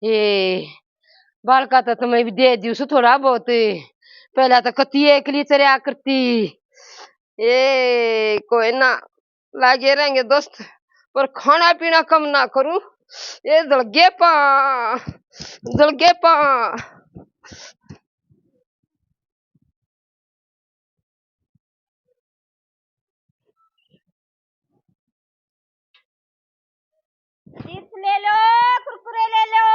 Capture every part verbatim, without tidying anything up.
ए, बालका तो तुम्हें भी दे दियो सु थोड़ा बहुत। पहला तो कती एकली चरया करती। ए, कोई ना, लागे रहेंगे दोस्त, पर खाना पीना कम ना करूं। ए, जलगे पा, जलगे पा। चिप्स ले लो, कुरकुरे ले लो,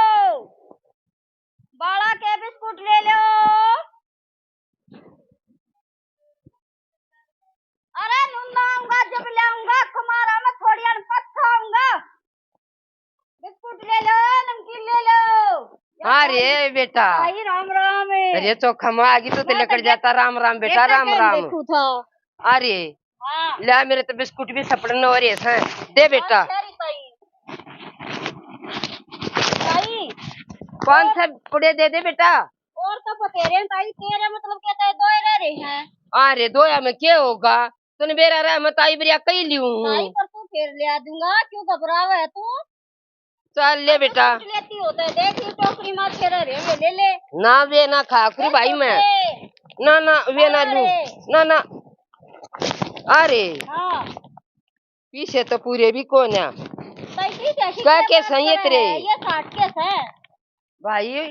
बाला के बिस्कुट ले लो। अरे नुन्ना आऊंगा, जब ले आऊंगा, खुमारा में थोड़ी अनपत्थ आऊंगा। बिस्कुट ले लो, नमकीन ले लो। अरे बेटा। भाई राम राम। अरे चोखा माँ आ गई, तू तो लेकर जाता। राम राम बेटा, राम राम। देखू था। अरे हाँ। ले, मेरे तो बिस्कुट भी सपड़न हो रहे हैं। दे बेटा। हाँ, तेरी ताई। ताई। पाँच सौ पुड़े दे दे बेटा। और तो बतेरे हैं ताई, तेरे मतलब कहता है दोए रह रहे हैं। अरे दोया में क्या होगा? तने बेरा रहा, मैं ताई बरिया कही लियूं। ताई पर तू फिर ले आ दूंगा, क्यों घबरावे है तू? चल ले बेटा। कुछ लेती हो तो देख, ये टोकरी में अच्छे रह रहे हैं, ले ले। ना बे, ना खा करू भाई मैं। ना ना, वे ना लूं। ना ना। अरे हाँ। पीछे तो पूरे भी कौन है? ताई की क्या क्या के सही है तेरे? ये साठ के है। भाई,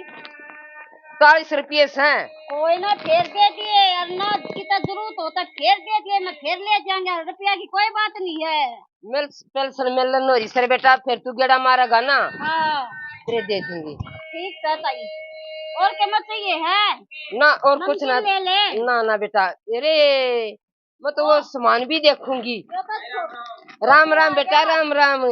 चालीस रुपये से। कोई ना, फेर दे दिए, और ना कितना जरूरत होता, फेर दे दिए, मैं फेर ले जाएंगे, रुपया की कोई बात नहीं है। मिल, पेंशन मिल नोरी सर बेटा, फिर तू गेड़ा मारेगा ना। हाँ। तेरे दे दूंगी। ठीक है ताई। और क्या चाहिए है? ना, और कुछ ना। ले ले। ना ना बेटा, अरे मैं तो वो सामान भी देखूंगी। राम राम बेटा, राम राम।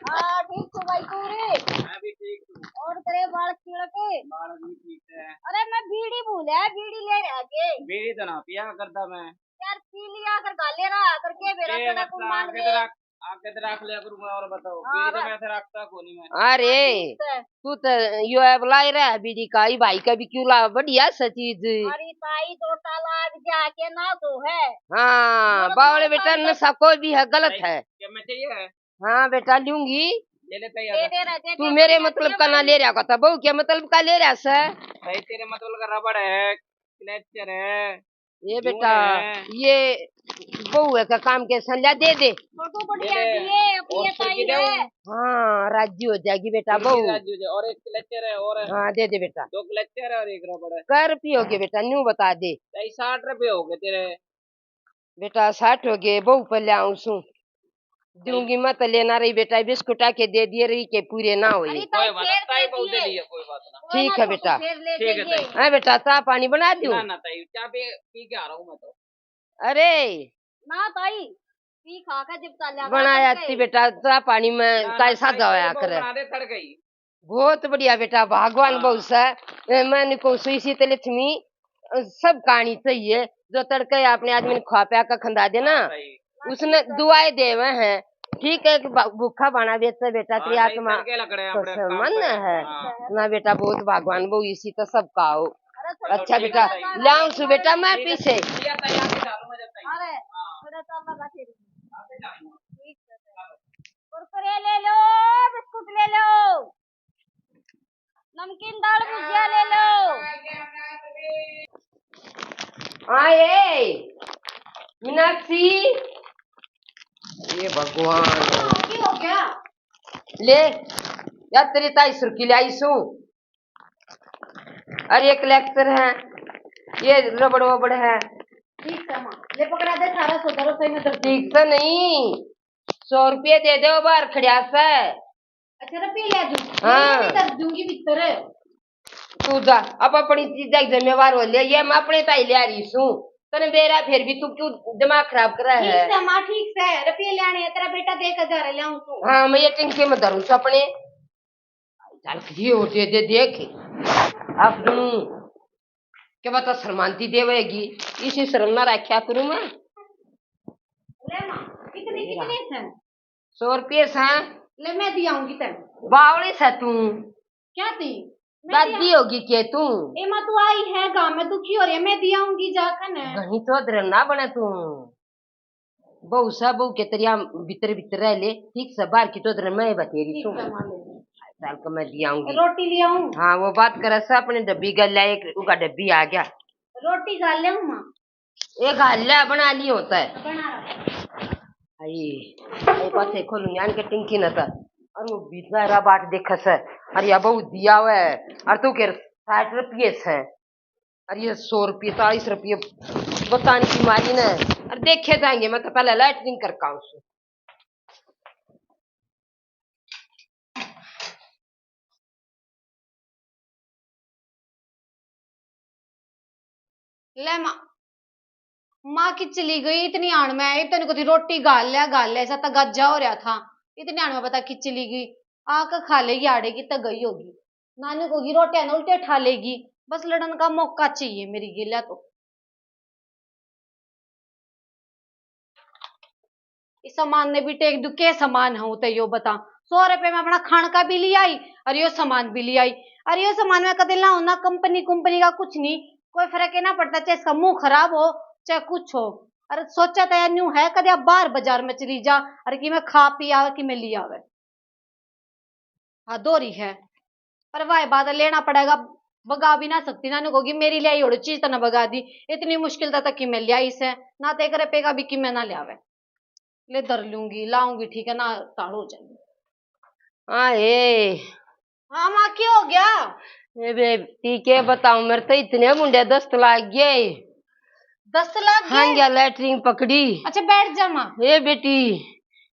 हाँ, ठीक हूँ भाई, तू रे? मैं भी ठीक हूँ। और तेरे बालक की लड़के? बालक भी ठीक है। अरे मैं बीड़ी भूल है, बीड़ी ले रहा के? बीड़ी तो ना पिया करता मैं। यार पी लिया कर, गाले रहा कर के बेरा ए, कड़ा को मतलब मान आगे में। तो रख, आगे तो रख लिया करूँ मैं, और बताओ। हाँ, बीड़ी तो मैं ऐसे रखता को नहीं मैं। अरे ठीक है। तू तो यो है बुलाई रहा है बीड़ी का, ई भाई का भी क्यों ला, बढ़िया सा चीज। अरे ताई, चोटा लाग जा के ना तो है। हाँ, बावले बेटा, नशा कोई भी है, गलत है। क्या मैं चाहिए है? हाँ बेटा, लूंगी। ले ले ताई, दे दे रहा, दे तू दे, मेरे मतलब का ना ले रहा था, बहू के मतलब का ले रहा से? भाई, तेरे मतलब का रबड़ है, क्लचर है, ये बेटा, ये बहू है का काम के संजा दे दे। छोटू बढ़िया दिए, अपनी ताई है। हाँ, राजी हो जाएगी बेटा बहू। राजी हो जाए। और एक क्लचर है और। हाँ, दे दे बेटा। दो क्लचर है और एक रबड़ है। कै रुपये हो गए बेटा, न्यू बता दे। ताई, साठ रुपये हो गए तेरे। बेटा, साठ हो गए, बहू पर ले आऊं सू। दूंगी मत, लेना रही बेटा, बिस्कुटा के दे दिए रही के पूरे ना होए। अरे, कोई बात नहीं, ताई, बहुत दे दिए, कोई बात ना। ठीक है बेटा। ठीक है ताई। हाँ बेटा, चाय पानी बना दूं? ना ना ताई, चाय पी, पी के आ रहा हूँ मैं तो। अरे ना ताई, पी खा के जब चाल्या बनाया थी बेटा, चाय पानी में काय सादा होया करे। बहुत बढ़िया बेटा, भगवान बहू से। ए, मैं नहीं कहूँ सु, इसी तो लक्ष्मी, अ, सब कहानी सही है। जो तड़के अपने आदमी ने खा पिया का खंदा दे ना, उसने दुआएं देवे हैं। ठीक है कि भूखा बाना बेचे बेटा, तेरी आत्मा प्रसन्न है ना बेटा। बहुत भगवान बहू इसी तो सब का हो। अच्छा बेटा, लाऊं सु बेटा मैं पीछे। कुरकुरे ले लो, बिस्कुट ले लो, नमकीन दाल भुजिया ले लो। आए मीनाक्षी, ये भगवान। की हो गया? ले यार, तेरी ताई सुर्खी ले आई सू। अरे एक लेक्चर है, ये रबड़ वबड़ है। ठीक है माँ, ले पकड़ा दे, अठारह सौ धरो सही में धर। ठीक तो नहीं, सौ रुपये दे दे, बाहर खड़िया से। अच्छा, रुपये ले दूं। हाँ। मैं भी कर दूंगी भीतर। तू जा, अब अपनी चीजें जिम्मेवार हो ले, ये मैं अपने ताई ले आ रही सू। तने बेरा फिर भी तू क्यों दिमाग खराब कर रहा है? ठीक से माँ, ठीक से, रुपये लेने हैं, तेरा बेटा दे के जा रहे, ले आऊं तू। हाँ, मैं ये टिंकी में धरूं सू अपने। चल ये हो दे दे देख। अब दूं। क्या पता शर्मांती देवेगी, इसी शर्म ना रखा करूं मैं। ले माँ, कितने, कितने से? सौ रुपये से। ले, मैं दी आऊंगी तेरे। बावली से तू। क्या थी? मैं दी दादी आऊं-, होगी के तू? ए माँ, तू आई है गांव में, तू क्यों रे? मैं दी आऊंगी जाकर ने। घणी चौधर ना बने तू। बहू सा, बहू के तरिया भीतर भीतर रह ले, ठीक से बाहर की चौधर मैं बतेरी ठीक सू। है, माँ ले ले। चल के मैं ले आऊंगी। रोटी ले आऊं? हाँ, वो बात करे से अपने डब्बी गल ले, एक उका डब्बी आ गया। रोटी घाल ले आऊं माँ? ये घाल ले, बना ली होता है। बना रहा। आई, ये पाछे खोलूंगी आन के टिंकी न था। और वो बेचारा बाट देखे से, और या बहुत दिया हुआ है, और तू के साठ रुपये से। और ये सौ रुपये, चालीस रुपये बताने की मारी ने। और देखे जाएंगे, मैं तो पहले लैटरिन करके आऊं सु। ले माँ, माँ की चली गई इतनी आण में, इतने को थी रोटी घाल लिया, घाल लिया, ऐसा तगाजा हो रहा था। इतनी आण में बता कि चली गई, आके खा लेगी, आड़े की तो गई होगी। नानी को की रोटियां ना उल्टे ठा लेगी, बस लड़न का मौका चाहिए मेरी गेल्या तो। इस सामान ने भी टेक दू, के सामान है उते यो बता। सौ रुपए में अपना खान का भी ले आई और यो सामान भी ले आई। और यो सामान में कदे लाओ ना, कंपनी कुंपनी का कुछ नहीं, कोई फर्क ही ना पड़ता, चाहे इसका मुंह खराब हो चाहे कुछ हो। अरे सोचा तो यार न्यू है, कदे आप बाहर बाजार में चली जा और कि मैं खा पी आवे कि मैं ले आवे। हाँ, दो रही है, पर वाह बात लेना पड़ेगा, बगा भी ना सकती ना, न्यू कहोगी मेरी ले आई और चीज तो ना बगा दी, इतनी मुश्किल तो तक कि मैं ले आई से, ना ते करे पेगा भी कि मैं ना ले आवे। ले धर लूंगी, लाऊंगी, ठीक है ना, ताल हो जाएगी। आए। हाँ माँ, क्या हो गया? ए बेटी, के बताऊं, मेरे तो इतने मुंडे दस्त लाग गए। दस्त लाग गए? हाँ, या लैटरिन पकड़ी। अच्छा, बैठ जा माँ। ए बेटी,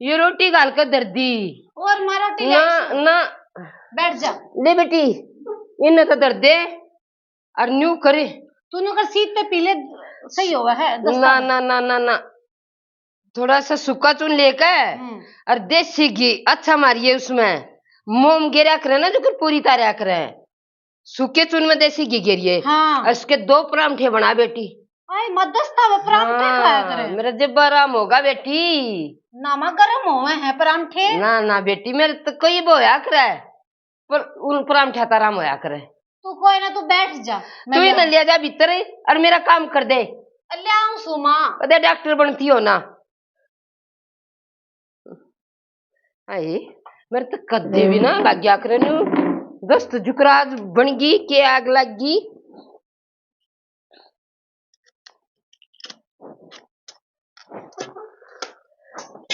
ये रोटी घाल के धर दी। और माँ, रोटी ना, ले आई? ना। बैठ जा। ले बेटी, इन्हें तो धर दे। और न्यू करे। तू न्यू कर, सीध पे पी ले, सही होवा है, दस्ता ना, में। ना, ना, ना, ना। थोड़ा सा सूखा चून लेके हम्म। और देसी घी अच्छा मारिए उसमें, मोम गेरा करे ना, जो कि पूरी तारा करे, सूखे चून में देसी घी गेरिए। हाँ। और उसके दो परांठे बना बेटी। आए मत दस्ता, वो परांठे हाँ, खाया करे। मेरा जब आराम होगा बेटी। ना माँ, गरम होवे हैं परांठे। ना, ना बेटी, मेरे तो कोई बोया करे। पर उन परांठा तो आराम होया करे। तू कोई ना, तू बैठ जा, मैं तू ले इन्हें आऊं। ले जा भीतर और मेरा काम कर दे। ले आऊं सु माँ। कदे डॉक्टर बनती हो ना। आई, मेरे तो कदे भी ना लग गया करे न्यू। दस्त जुकराज बन गई के आग लग गई।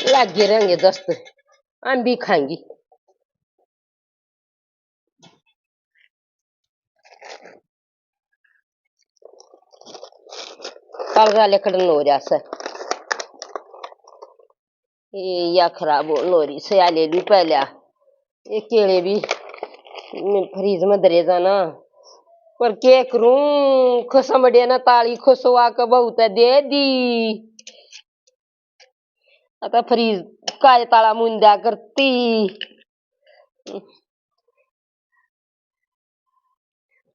लगे रहेंगे दस्त, हम भी खाएंगी। कालरा लिकड़न हो रहा से। ये या खराब हो, नोरी से या ले लूं पहले। ये केले भी मैं फ्रिज में धरे जाना, पर के करूं, खसमड़े ना ताली खसवा के बहुत दे दी। आता फ्रिज का ताला मुंदा करती।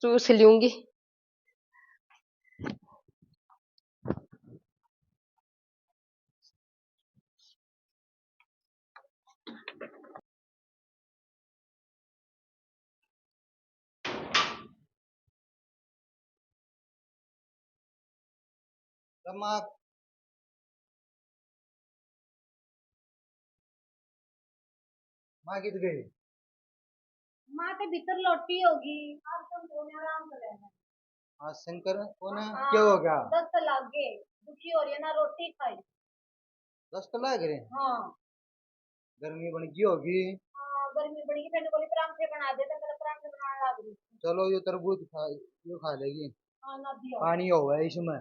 चूस लूंगी। रमा, माँ कित गई? माँ तो भीतर लोटी होगी, आज तुम दोनों आराम कर लेना। हाँ शंकर, कोने हाँ, क्या हो गया? दस्त लाग गए, दुखी हो रही है ना, रोटी खाई। दस्त लाग रहे? हाँ। गर्मी बन गई होगी। हाँ, गर्मी बन गई, मैंने बोली परांठे बना दे, तो मेरा परांठे बनाने लग रही। चलो, ये तरबूज खा, ये खा लेगी। हाँ, ना दिया। पानी होगा इसमें।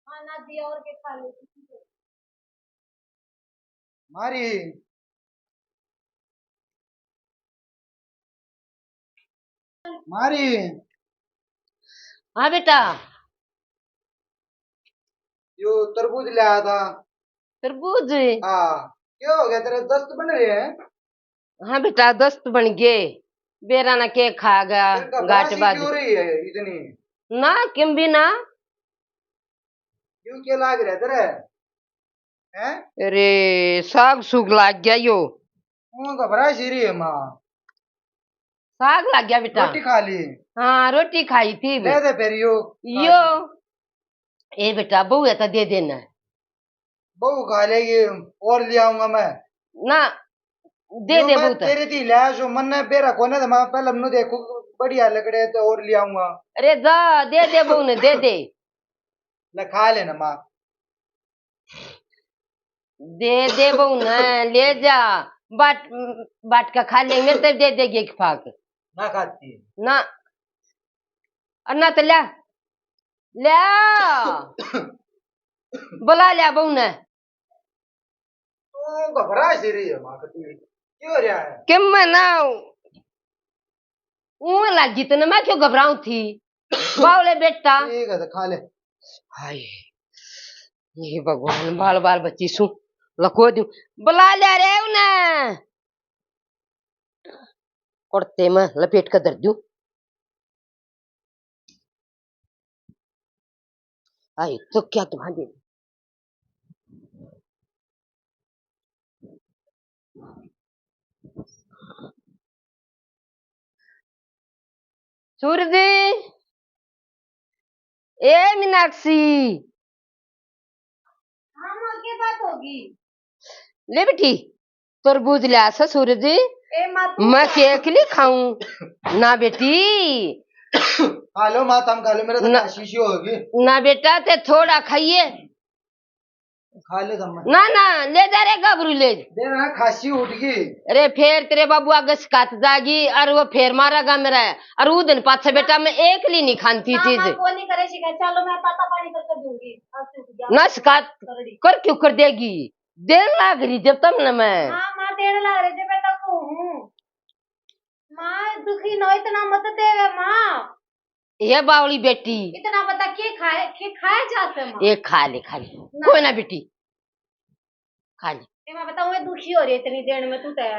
हाँ, ना दिया, और के खा लेगी। मारी। मारी। हाँ बेटा। यो तरबूज ले आया था। तरबूज? हाँ। क्या हो गया, तेरे दस्त बन रहे हैं? हाँ बेटा, दस्त बन गए। बेरा ना के खा गया, तेरे घाट घबरासी बाद। क्यों रही है इतनी? ना, किम भी ना। क्यों, क्या लाग रहा है तेरे? हैं? अरे, साग सूग लाग गया यो। वो घबरा सी रही है माँ। साग लाग गया बेटा। रोटी खा ली? हाँ, रोटी खाई थी। दे दे फिर यो। यो। ए बेटा, बहू है तो दे देना। बहू खा लेगी, और ले आऊंगा मैं। ना, दे यूं दे मैं बहू ते। तेरे ती ले जो मन्ने बेरा कोने तो मैं पहले नु देखू, बढ़िया लकड़े तो और ले आऊंगा। अरे जा, दे दे बहू ने, दे दे। ले खा लेना माँ। दे दे बहू ने, ले जा। बाट, बाट का खा लेंगे तो दे देगी एक फाक। ना खाती। ना। और ना तो ले। ले। बुला ले बहू ने। तू घबरा सी रही है माँ, कती क्यों हो रहा है? कि मैं ना ऊँ लागी तने, मैं क्यों घबराऊं थी? बावले बेटा। ठीक है, तो खा ले। हाय, ये भगवान, बाल बाल बच्ची सू लको दूं। बुला ले रे उन्हें, कुर्ते में लपेट कर धर दूं। आई तो क्या तुम्हारे। सूरज, ए मीनाक्षी। हाँ माँ, के बात होगी? ले बेटी, तरबूज ल्या सै सूरज। ए माँ, तू मैं केक नहीं खाऊं ना बेटी। खा लो माँ, तुम खा लो, मेरा तो ना। खांसी सी होगी। ना बेटा, ते थोड़ा खाइए। खा ले तुम। ना ना, ले जा रे गबरू, ले जा। दे ना, खांसी उठ गई। अरे फेर तेरे बाबू आगे शिकायत जागी और वो फेर मारेगा मेरा। और वो दिन पाछे बेटा मैं एकली नहीं खानती ना, चीज। माँ, वो नहीं करे शिकायत। चलो मैं ताता पानी करके दूंगी। अब सूख गया। ना शिकायत करड़ी। कर क्यों कर देगी? देन लाग रही जब तमने मैं। हाँ माँ, देन लाग रही जब मैं तक हूँ। माँ दुखी नो, इतना मत देवे माँ। ये बावली बेटी। इतना बता के खाए, के खाए जाते माँ? ये खा ले, खा ले। ना। कोई ना बेटी, खा ले। ये मैं बताऊँ, मैं दुखी हो रही इतनी देर में तू ते।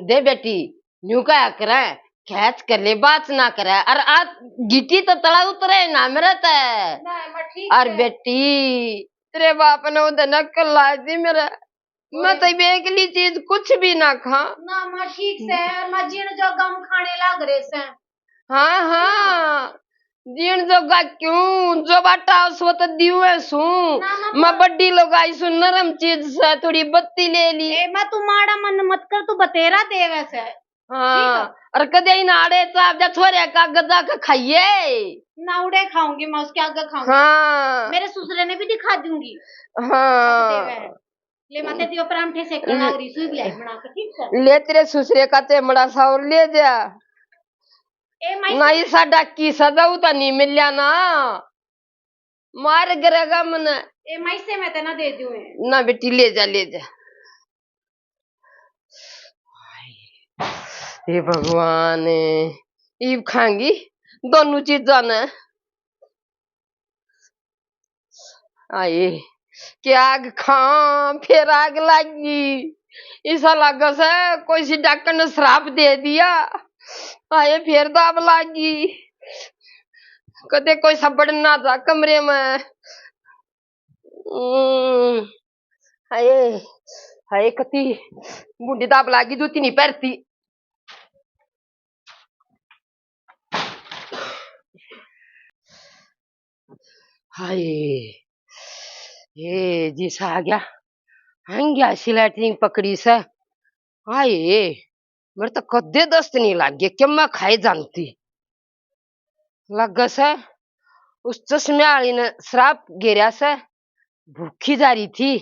दे बेटी, न्यू कहा करे, खेच कर ले, बात ना करे। और आ गिट्टी तो तला उतरे ना मेरे ते। ना, मैं ठीक और है। बेटी, तेरे बाप ने उधर नकल ला दी मेरे। मैं तो बेकली चीज कुछ भी ना खा। ना, माँ ठीक से, माँ जीण जोगा हम खाने लाग रहे से। हाँ, हाँ, जीण जोगा क्यों? जो बाटा उस वक्त दियो है सू। ना, ना, मैं माँ बड्डी लोगाई सू, नरम चीज से, थोड़ी बत्ती ले ली। ए, माँ तू माड़ा मन मत कर, तू बतेरा देवे से। हाँ, ठीक है। और कदे ही ना आड़े तो आप जा छोरे का आगे जाके खाइए। ना उड़े खाऊंगी मैं, उसके आगे खाऊंगी। हाँ। मेरे ससुरे ने भी दिखा दूंगी। हाँ। ऐसे देवे है। ले माते दियो परांठे सेकण लाग रही, सूप ले बना के, ठीक से। ले तेरे ससुरे का चेमड़ा सा और ले जा। ए माई ना से इसा डाकी सदाऊ तो नहीं मिल्या ना। मार गरेगा मने। ए माई से मैं तना दे दूं है। ना बेटी, ले जा, ले जा। हे भगवान, इब खाएंगी दोनों चीजां ने। आए, क्या आग खां, फिर आग लागी। ऐसा लगा से कोई सी डॉक्टर ने श्राप दे दिया। आए, फिर दाब लागी। कदे कोई सबड़ ना जा कमरे में। हम्म, हाय, हाय, कती बूढ़ी दाब लागी, जूती नहीं पहरती। हाय, ये जी सा आ गया, हंग्या सी लैटरिन पकड़ी से। हाय, मेरे तो कदे दस्त नहीं लागे, क्या मैं खाए जानती। लगे से उस चश्मे वाली ने श्राप गेरया से, भूखी जा रही थी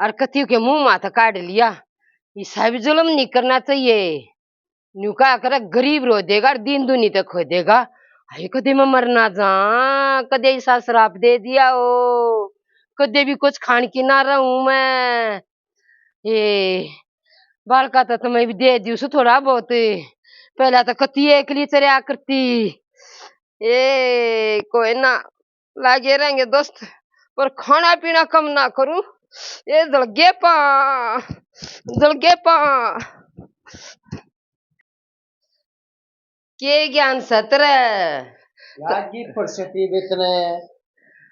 और कती के मुंह माथे काढ़ लिया। इसा भी जुल्म नहीं करना चाहिए। न्यू कहा करे, गरीब रो देगा और दीन दुनी तक खो देगा। हाय, कदे मैं मर ना जा, कदे ऐसा श्राप दे दिया हो, कदे भी कुछ खान की ना रहूं मैं। ए, बालका तो तुम्हें भी दे दियो सु थोड़ा बहुत। पहला तो कती एकली चरया करती। ए, कोई ना, लागे रहेंगे दोस्त, पर खाना पीना कम ना करूं। ए, जलगे पा, जलगे पा। के ज्ञान सै तेरे? लागी फुर्सती बेचने,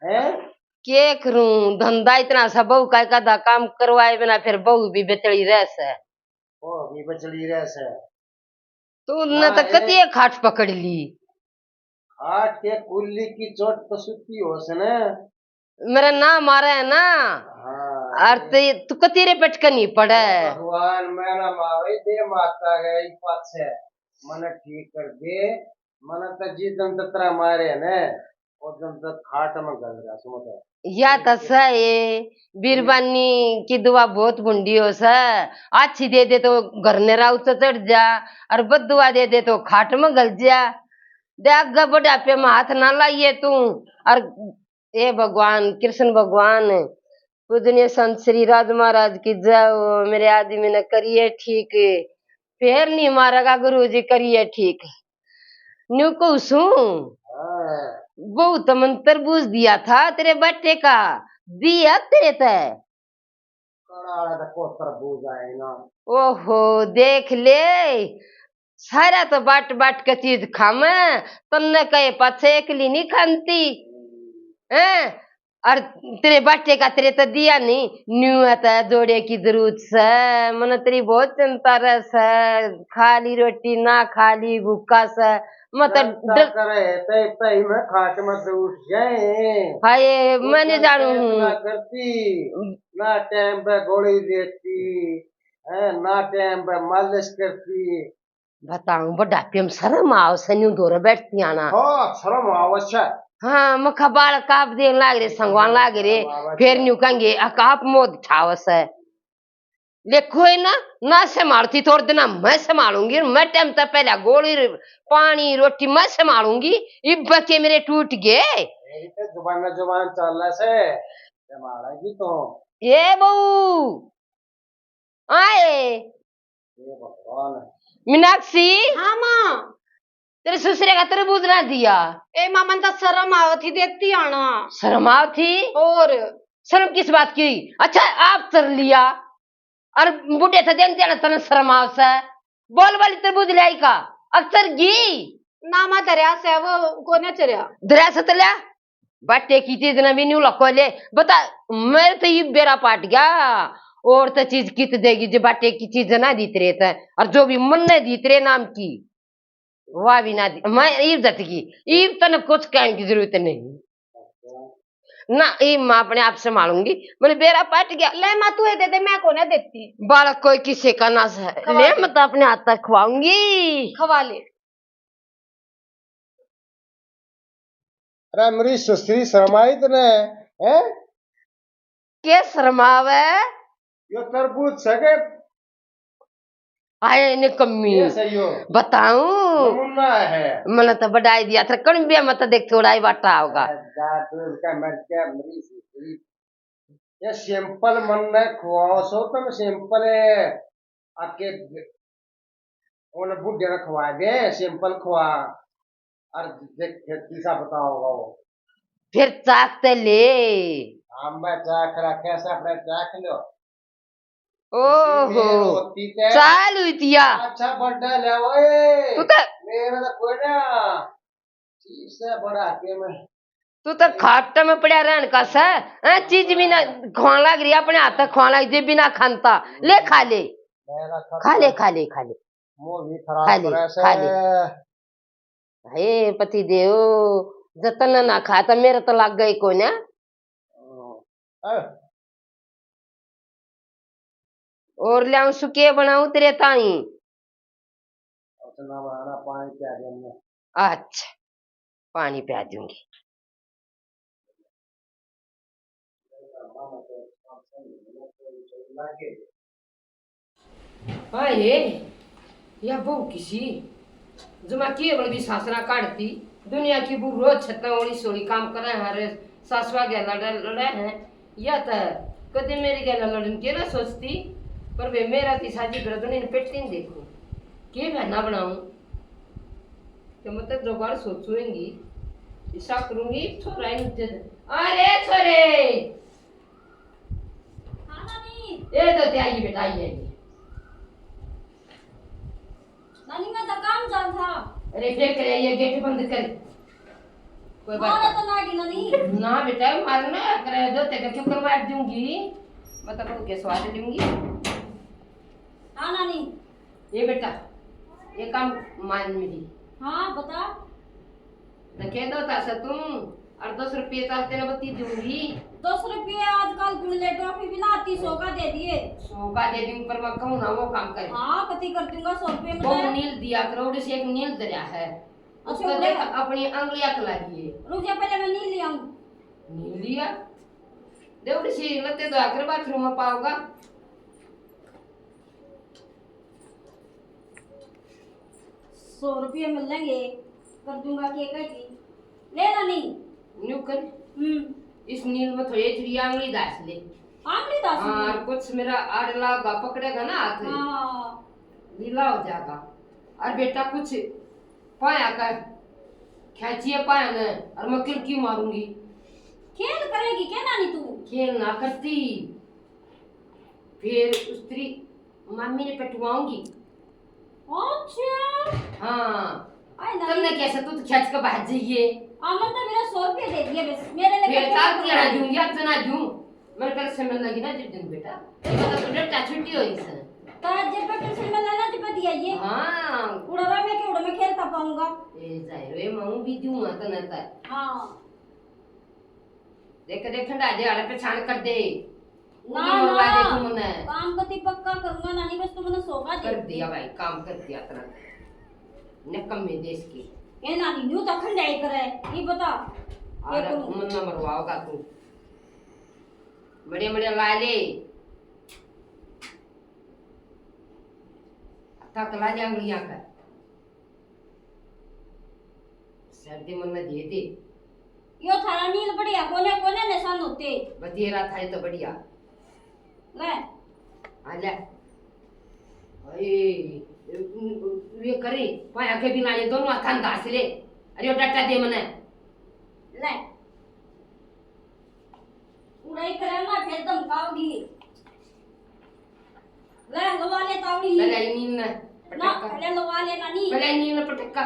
हैं? के करूं, धंधा इतना सा, बहू का कदा काम करवाए बिना फिर बहू भी बेचली रह से। ओ, भी बेचली रह से। तू न हाँ, तो ए- कतिए खाट पकड़ ली। खाट के कुल्ली की चोट तो सुती हो से ना। मेरा ना मारे है ना। हाँ। और ते, तू कती रे पटकनी पड़े। भगवान, मैं ना मावे दे माता गई पाछे, मने ठीक कर दे, मने तो जिस दिन ततरा मारे है ना, उस दिन तक खाट में गल रहा समझ। या तो सही, बीरबानी की दुआ बहुत भुंडी हो स। अच्छी दे दे तो घर ने राउत चढ़ जा, और बददुआ दे दे तो खाट में गल जा। दे आगे बुढ़ापे में हाथ ना लाइए तू। और ए भगवान, कृष्ण भगवान, पूजनीय संत श्री राज महाराज की जय हो। मेरे आदमी ने करिए ठीक, फेर नहीं मारेगा गुरु जी, करिए ठीक। न्यू कहू सूं, हाँ। बहुत मंत्र बूझ दिया था तेरे बेटे का, दिया तेरे तै। कड़ा वाला तो कोतर बूझ आए ना। ओहो, देख ले, सारा तो बाट बाट के चीज खावे, तन्ने कहे पाछे एकली नहीं खानती। हैं? और तेरे बाटे का तेरे तो दिया नहीं, न्यू है तो जोड़े की जरूरत से। मन तेरी बहुत चिंता रह से, खा ली रोटी ना खा ली भूखा से। मैं तो चिंता डर करे, तै, तै मैं खाट में से उठ जाए। हाय, मैं नहीं जानू हूँ। ना करती, ना टाइम पे गोली देती, है ना टाइम पे मालिश करती। बताऊं, बुढ़ापे में शर्म आवे से, न्यू धोरे बैठती आना। हाँ, शर्म आवे से। हाँ, मखा बालक आप देन लाग रे, संगवान लाग रे, शर्म आवे फिर से। न्यू कहेंगे, "अक आप मोद ठावे से।" ले कोई ना, ना संभालती, थोड़े दिन मैं संभालूंगी, मैं टाइम तक पहले गोली, पानी, रोटी मैं संभालूंगी, इब के मेरे टूट गए। यही तो जुबान जुबान चल रहा से, संभालेगी तो। ए बहू, आए। हे भगवान। मीनाक्षी। हाँ माँ। तेरे ससुरे का तरबूज ना दिया। ए माँ, मन तो शर्म आवत थी देखती आना। शर्म आवत थी? और? शर्म किस बात की? अच्छा, आप चर लिया और बूढ़े थे देन देना तने शर्म आव से। बोल वाली तरबूज लाई का? अब चर गई। ना माँ, धरया से वो कोने चरया। धरया से तो लिया। बाटे की चीज ना भी न्यू लको ले। बता, मेरे तो ये बेरा पाट गया। और तो चीज कित देगी जो बाटे की चीज ना दीत रहे थे, और जो भी मन ने दीत रहे नाम की, वह भी ना दी। मैं ईब जत गई, ईब तने कुछ कहने की जरूरत नहीं ना, ईब मैं अपने आप संभालूंगी। मैंने बेरा पाट गया। ले माँ, तू ये दे दे, मैं कोने देती। बालक कोई किसी का ना सह। खवा ले, दे। मैं तो अपने हाथ तक खवाऊंगी। खवा ले। अरे मेरी सुश्री शर्माई तने, हैं? के शर्मावे? यो तरबूज सके। आए ने कमी। ये सही हो। बताऊं? नमूना है। मैंने तो बढ़ाई दिया था, कण भी मत देख, थोड़ा ही बाटा होगा। अरे जा, दूध का मर गया, मेरी सुश्री। ये simple मन ने खुआओ सो तुम, simple है। आके उन बुढ़े ने खुआ दे, simple खुआ। और देख, फिर तीसरा पता होगा वो। फिर चाख ते ले। हाँ, मैं चाख रहा, कैसे अपने चाख लो। ओहो, इसीलिए रोती ते चाल हुई दिया। अच्छा बर्थडे ले ओए। तू तो मेरा तो कोई ना। चीज से बड़ा के मैं। तू तो खाट में पड़ा रहन का से, हैं? चीज भी ना खान लाग रही, अपने हाथ तक खान लाग, जे बिना खानता। ले खा ले। मेरा खा ले, खा ले, खा ले। मुंह भी खराब खा ले, करे से। खा ले। हे पति देव, जतन ना खा तो मेरा तो लग गई कोन्या। हाँ। और ल्याऊं सु के बनाऊं तेरे ताई? अच्छा, पानी प्या दे। अच्छा, पानी प्या दूंगी। हाय हे, या बहू किसी जमा केवल भी सासरा काढ़ती। दुनिया की बहू रोज छत्ता ओली सोली काम करे हैं, रे सासवा के लड़े, लड़े हैं। या तो कदे मेरे गैल लड़न के ना सोचती, पर वे मेरा ती साजी गरदन इन पेटी न देखो, के बहाना बनाऊं? तो मैं तो जुगाड़ सोचूंगी, ऐसा करूंगी, छोरा ही मुझे। अरे छोरे! हाँ, नानी। ए तो ते आई बेटा, आई, आई। नानी, मैं तो काम जा था। अरे, फिर करे, ये गेट बंद कर। कोई बात मारा तो ना की नानी। ना बेटा, मार ना करे, दो ते क्यों करवा दूंगी? मैं तो बहू के स्वाद लूंगी। हाँ, नानी। ये बेटा, ये काम मान मेरी। हाँ, बता। तो कह दो तासा तुम। और दस रुपये तो तेरे बत्ती दूंगी। दस रुपये आजकल तुमने टॉफी भी ना आती, सौ का दे दिए। सौ का दे दूंगी, पर मैं कहूँ ना वो काम करे। हाँ, कति कर दूंगा सौ रुपये में वो तो। नील दिया करो, उड़े से एक नील दरिया है। अच्छा, उसको उड़े देख, अपनी आंगलियां कला लिए। रुक जा, पहले मैं नील ले आऊं। नील लिया? दे, उड़े से लत्ते धो आकर बाथरूम में पाओगा। सौ रुपये मिलेंगे, कर दूंगा केक है जी। ले ना नी। न्यू कर। हम्म। इस नील में थोड़ी चिड़िया आंगली दास ले। आंगली दास हाँ, ले। और कुछ मेरा आड़ लागा, पकड़ेगा ना हाथ, हाँ। गीला हो जाएगा। और बेटा कुछ पाया कर, खेचिए पाया ने, और मैं किलकी मारूंगी। खेल करेगी क्या नानी तू? खेल ना करती, फिर उस तेरी मामी ने पटवाऊंगी। अच्छा। हाँ। आए ना। तुमने कैसे, तू तो खेच के भाग जाइए। अमन तो मेरा सौ रुपये दे दिए बस, मेरे लिए फिर पैसे काल कौन किया देगा? दूंगी, आज ना दूं। मेरे घर से मिलने लगी ना जिस दिन बेटा, तो मतलब तो बेटा छुट्टी हो इस। तो आज जब तक से मिलना ना, जब दिया ये। हाँ। उड़वा में के उड़ में खेलता पाऊंगा। ए जाए रे, मैं भी दूंगा तने तक। हाँ। देख, देख, ठंडा दे, आड़े पहचान कर दे। ना, उंगली मरवा दे ना। तू मन्ने। काम कति पक्का करूंगा नानी, बस तू मन्ने सौगा दे। कर दिया भाई, काम कर दिया तेरा। निकम्मे देश के। ए नानी, न्यू तो खंडाई करे, ये बता। ये अरे, करूं। मन्ने मरवाओगा तू। बढ़िया, बढ़िया ला ले। तक ला ले उंगलियां का। सर्दी मन में दे दे। यो थारा नील बढ़िया कोने, कोने निशान होते। बतेरा था ये तो बढ़िया। ले। आ ले। अरे, ये करे, पाया के बिना ये दोनों हाथां दास ले। अरे, यो डट्टा दे मने। ले। उड़ाई करे ना, फिर धमकाओगी। ले, लवा ले तावड़ी। पहले ही नील ने ना, पटक्का। पहले लवा ले ना नी। पहले ही नील ने पटक्का।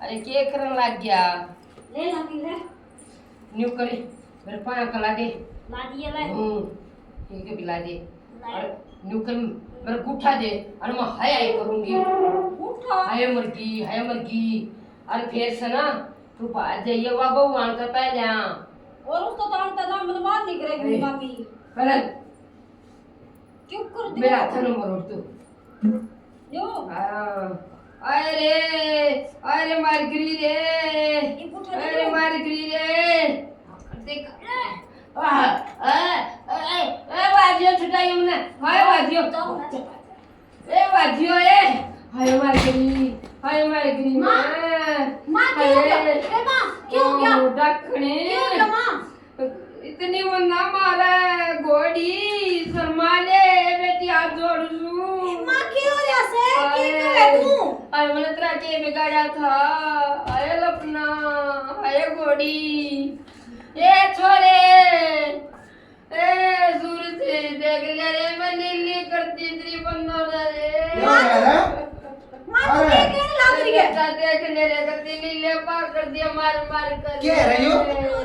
अरे, के करन लग गया? ले ना भी ले। न्यू करे, मेरे पाया कला दे। ला दिए ले। हम्म, ठीक है, पिला दे। ला। और न्यू कर, मेरा गुठा दे, और मैं हाय हाय करूंगी। गुठा? हाय मरगी, हाय मरगी। और फिर से ना, तू बाहर जाइए, वा भगवान का पहले आ। और उसको तान तना मन मार नहीं करेगी अरे। मामी। पहले क्यों कर दिया? मेरा हाथ न मरोड़ तू। यो। हाँ। अरे, अरे मार गिरी रे। ये उठा दे अरे तू। मार गिरी रे। देख। आ, आ, आ, आ, आ, बाजियो छुटाई हमने। हाय बाजियो। जाओ ना, जाओ। ए बाजियो ए। हाय मार गिरी। हाय मार गिरी। माँ। माँ। माँ, क्या हो गया? हाय। ए माँ, क्या हो गया? ओ, डखनी। क्या हो गया माँ? इतनी मन्ना मारे घोड़ी, शर्मा ले, बेटी हाथ जोड़ लूं। ए माँ, के हो रहा से? के अरे, कहे तू? अरे, मैंने तेरा के बिगाड़ा था? अरे लपना, अरे घोड़ी, ए छोरे, ए सूरज, देख ले रे, मैं नीली करती तेरी बंदों ने रे। क्या हो रहा है? माँ, तू अरे। क्या कहने लग रही है? बेटा, देख ले रे, कत्ती नीले पार कर दिया, मार, मार कर। क्या है रही हो?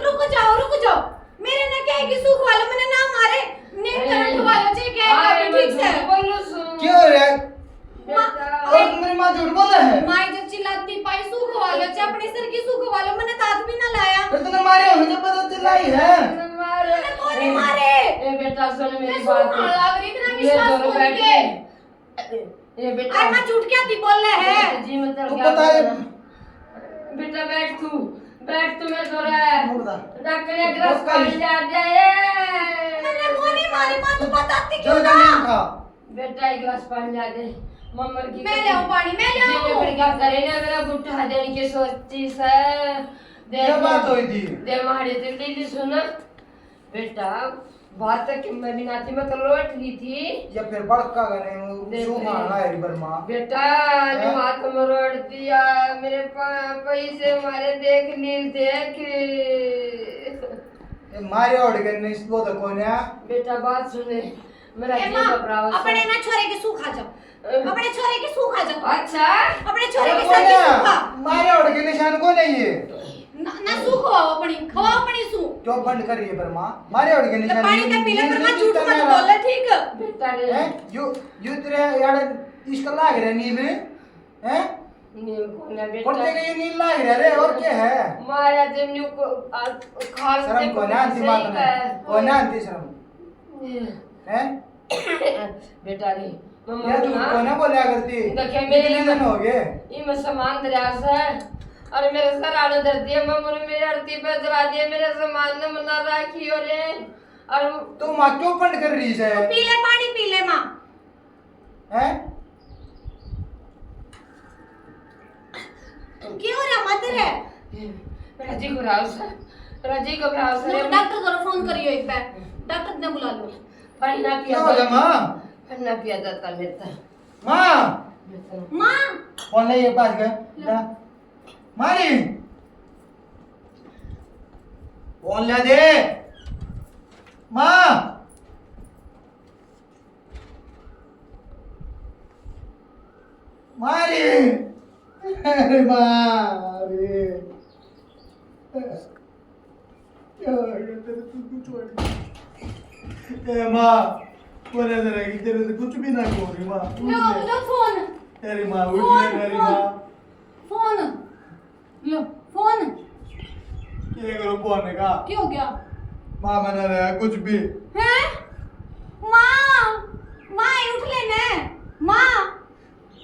रुक जाओ, रुक जाओ। मेरे ना क्या है कि सूख वालों मैंने ना मारे, ने अरे, करंट वालों से क्या है, अरे, मैं ठीक से। झूठ बोलूं सूं। क्या हो रहा है? माँ, बेटा। और मेरी माँ झूठ बोले है? माँ जब चिल्लाती पाई सूख वालों से, अपने सर की सूख वालों मैंने दांत भी ना लाया। तो तूने मारे होने जब पता चिल्लाई है? तूने मारे। मैंने कौन नहीं मारे? ए बेटा, सुन मेरी मैं बात। सूख वाला, अगर इतना ये विश्वास दोनों कौन बैठ के के? ए बेटा। अरे माँ, झूठ क्या थी बोल रहे हैं? जी, मैं तेरे तू क्या बता दे। बोल रहा। बेटा, बैठ तू, बैठ तू, मैं सो रहा है। तू बता। डॉक्टर ने एक गिलास बस कर। पानी ला दिया, ए। मैंने वो नहीं मारी, माँ, तू बताती क्यों जल्दी ना? नहीं उठा। बेटा, एक गिलास पानी ला दे। मम्मर की मैं ले आऊं पानी, मैं ले जी, आऊं। मैं क्या करे ना, मेरा गुट्ठा देने की सोची से। दे, क्या बात हुई थी? दे, मारे तेरे लिए सुना। बेटा, बात तो कि मैं भी ना थी, मैं तो लौट गई थी। या फिर बड़का गने देख सूखा रही। आना है बर्मा। बेटा, ने हैं? बात मरोड़ दिया, मेरे पा-, पैसे मारे, देख नील, देख। ये मारे ओढ़ के नहीं, वो तो कोन्या। बेटा, बात सुने, मेरा ए जी माँ, घबराओ अपने से। ना छोरे के सूखा जाओ। अपने छोरे की सूख आ जाओ। अच्छा। अपने छोरे की कोन्या, सर की सूखा। मारे ओढ़ के निशान कोन्या ये? ना, ना सूख खवाओ अपनी, खवाओ अपनी सूख। क्यों बंद कर रही है पर माँ? मारे ओढ़ के तो निशान पानी ये तो पी ले, पर माँ झूठ मत बोले, ठीक? बेटा रे। हैं? यू, यू तेरे यार इसका लाग रहा है नील, हैं? नींद कोन्या बेटा। पढ़ते के ये नींद लाग रहा रे, और क्या है? माया जब न्यू को, आ, खाल शर्म से कोन्या आंटी सही बात में। है। कोन्या आंटी शर्म। ये। हैं? बेटा रे, मम्मा या तू ना। कोन्या बोला करती? देखिए, मेरे इतने दिन हो गए। ये मैं सामान दरिया से, और मेरे सर आने धर दिए, मम्मा ने मेरे आरती पे जला दिए, मेरे सामान ने मना राखी हो रे। और तू माँ क्यों पंड कर रही है? पी ले पानी, पी ले माँ। हैं? क्यों हो रहा मत रे? राजी को राव सर, राजी को राव सर। लो, डॉक्टर को फोन करियो एक बार, डॉक्टर ने बुला लो। पानी ना पिया क्या हो गया माँ? पानी ना पिया जाता मेरे तो। माँ। मेरे तो। माँ। फोन ले ये पास गए। ला। मारी। फोन ले दे। माँ। मारी। अरे माँ, अरे। क्या हो गया तेरे, तू क्यों छोड़ गई? ए माँ, बोला जरा कि तेरे से कुछ भी ना कहो रे माँ। लो, लो फोन। तेरी माँ उठ फोन, ले मेरी फोन। माँ। फोन। लो, फोन। के करो फोन का? क्या हो गया? माँ, मना रहा कुछ भी। हैं? माँ, माँ, उठ लेने। माँ,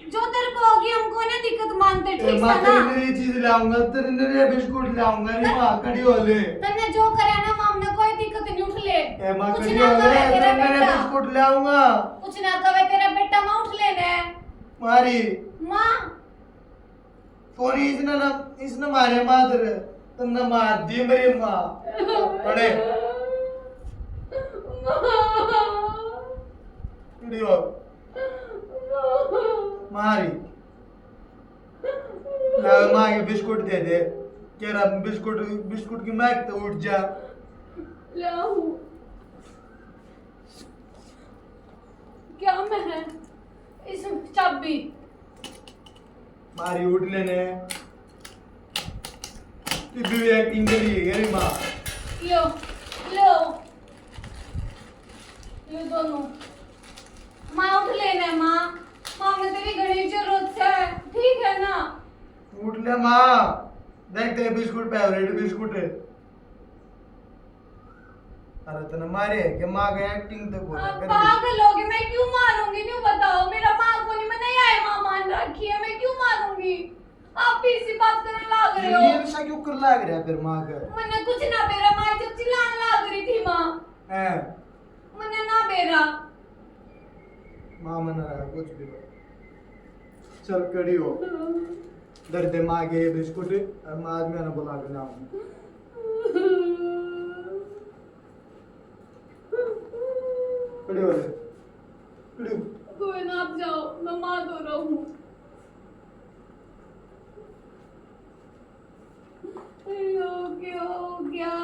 जो तेरे को होगी, हमको ना दिक्कत मानते, ए, ठीक माँ, से ना? तेरे लिए चीज लाऊंगा, तेरे लिए बिस्कुट लाऊंगा। अरे माँ, खड़ी हो ले। तन्ने जो करे ना, माँ, हमने कोई दिक्कत नहीं, उठ ले। ए माँ, कुछ खड़ी ना हो ले, करे तेरा तेरे लिए बेटा। बिस्कुट लाऊंगा। कुछ ना करे तेरा बेटा, माँ, उठ लेने। मारी। माँ। कोनी इसने ना, इसने मारे मार, तन्ने मार दी मेरी माँ। पड़े। खड़ी हो। मारी। ला, माँ के बिस्कुट दे दे। कह रहा बिस्कुट, बिस्कुट की महक तो उठ जा। लाऊं। क्या मैं है इस चाबी? मारी उठ लेने। इधर भी एक्टिंग करी है रे माँ। लो, लो, लो दोनों। माँ उठ लेने माँ, माँ में तेरी घणी जरूरत है, ठीक है ना? उठ ले माँ, देख तेरे बिस्कुट, फेवरेट बिस्कुट है। अरे तने मारे है कि माँ का एक्टिंग तो बोला आप कर। पागल हो गए, मैं क्यों मारूंगी? न्यू बताओ, मेरा माँ को नहीं, मैंने यही माँ मान रखी है, मैं क्यों मारूंगी? आप भी इसी बात करने लाग रहे हो। ये नशा क्यों कर लाग रहा है फिर माँ का? मैंने कुछ ना बेरा, माँ जब चिल्लाने लाग रही थी माँ। हैं? मैंने ना बेरा। माँ मना रहा कुछ भी। चल खड़ी हो। दर्द माँ के ये बिस्कुट और माँ आज मैंने बुला के लाऊं। खड़ी हो ले। खड़ी हो। कोई ना, आप जाओ, मैं माँ तो रहूं। अयो, क्या हो गया?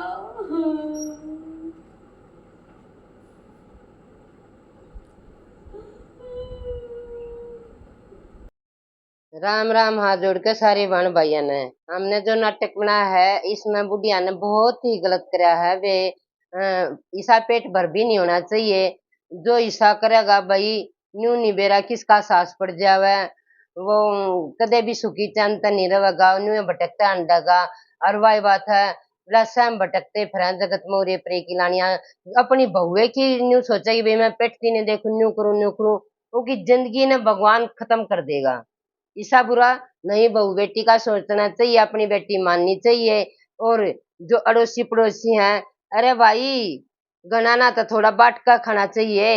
राम राम, हाथ जोड़ के सारे बहन भाइयां ने। हमने जो नाटक बनाया है, इसमें बुढ़िया ने बहुत ही गलत करया है। वे, अ, इसा पेट भर भी नहीं होना चाहिए। जो इसा करेगा भाई, न्यू नहीं बेरा किसका सास पड़ जावे, वो कदे भी सुखी चैन तै नहीं रहेगा, न्यू भटकते अंडेगा। और वाही बात है, लस्सा में भटकते फिर जगत में उरे परे की लानिया। अपनी बहुए की न्यू सोचेगी, भाई मैं पेट की नहीं देखूं, न्यू करूं, न्यू करूं, उनकी जिंदगी ने भगवान खत्म कर देगा। इसा बुरा नहीं, बहू बेटी का सोचना चाहिए, अपनी बेटी माननी चाहिए। और जो अड़ोसी पड़ोसी हैं, अरे भाई, घणा ना तो थोड़ा बांट का खाना चाहिए।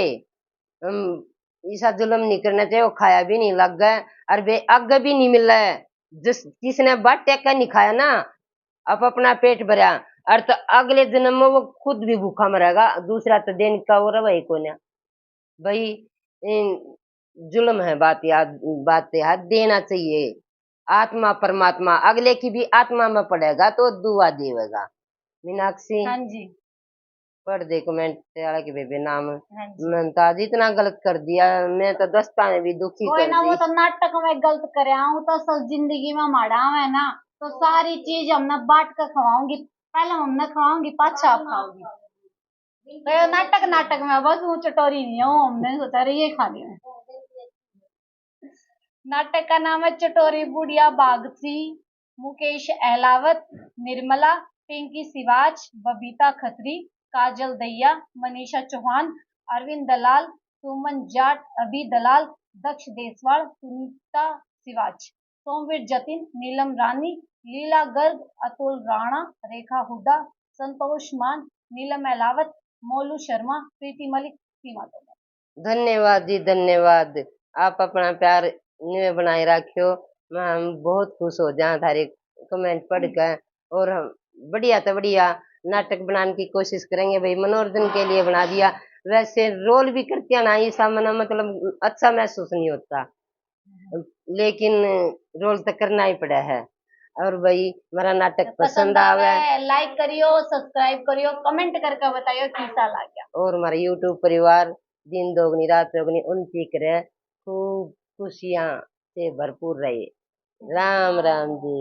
हम इसा जुल्म नहीं करना चाहिए, वो खाया भी नहीं लग गए और वे आगे भी नहीं मिले। जिस, किसने बांटे का नहीं खाया ना, आप अपना पेट भरा और तो अगले जन्म में वो खुद भी भूखा मरेगा, दूसरा तो देने का और भाई को ना। भाई, इन जुल्म है, बात याद, बात याद देना चाहिए। आत्मा परमात्मा अगले की भी आत्मा में पड़ेगा तो दुआ देवेगा। मीनाक्षी, हाँ जी। पढ़ दे कमेंट वाला के बेबे नाम। हाँ जी। मुमताज, इतना गलत कर दिया, मैं तो दस्ता ने भी दुखी कोई कर ना, वो दी। तो नाटक में गलत करे, आऊं तो असल जिंदगी में माड़ा आवे ना, तो सारी चीज हमने बांट के खवाऊंगी। पहले हमने खवाऊंगी, पाछा आप खाओगी। तो नाटक, नाटक में बस वो चटोरी नहीं है, वो हमने सोचा रही ये खा लिया। नाटक का नाम है चटोरी बुढ़िया भाग सी। मुकेश अहलावत, निर्मला, पिंकी सिवाच, बबीता खत्री, काजल दहिया, मनीषा चौहान, अरविंद दलाल, सुमन जाट, अभि दलाल, दक्ष देसवाल, सुनीता सिवाच, सोमवीर जतिन, नीलम रानी, लीला गर्ग, अतुल राणा, रेखा हुड्डा, संतोष मान, नीलम अहलावत, मोलू शर्मा, प्रीति मलिक, सीमा तोमर। धन्यवाद जी, धन्यवाद। आप अपना प्यार न्यू बनाए रखियो। मैं, हम बहुत खुश हो जाए थारे कमेंट पढ़ के। और हम बढ़िया तो बढ़िया नाटक बनाने की कोशिश करेंगे भाई, मनोरंजन के लिए बना दिया। वैसे रोल भी करते हैं ना, ये सामने मतलब अच्छा महसूस नहीं होता, लेकिन रोल तो करना ही पड़ा है। और भाई, हमारा नाटक पसंद आवे, लाइक करियो, सब्सक्राइब करियो, कमेंट करके बताइयो कैसा लगा। और हमारा यूट्यूब परिवार दिन दोगुनी रात चौगुनी उन्नति करे, खूब खुशियां से भरपूर रहे। राम राम जी।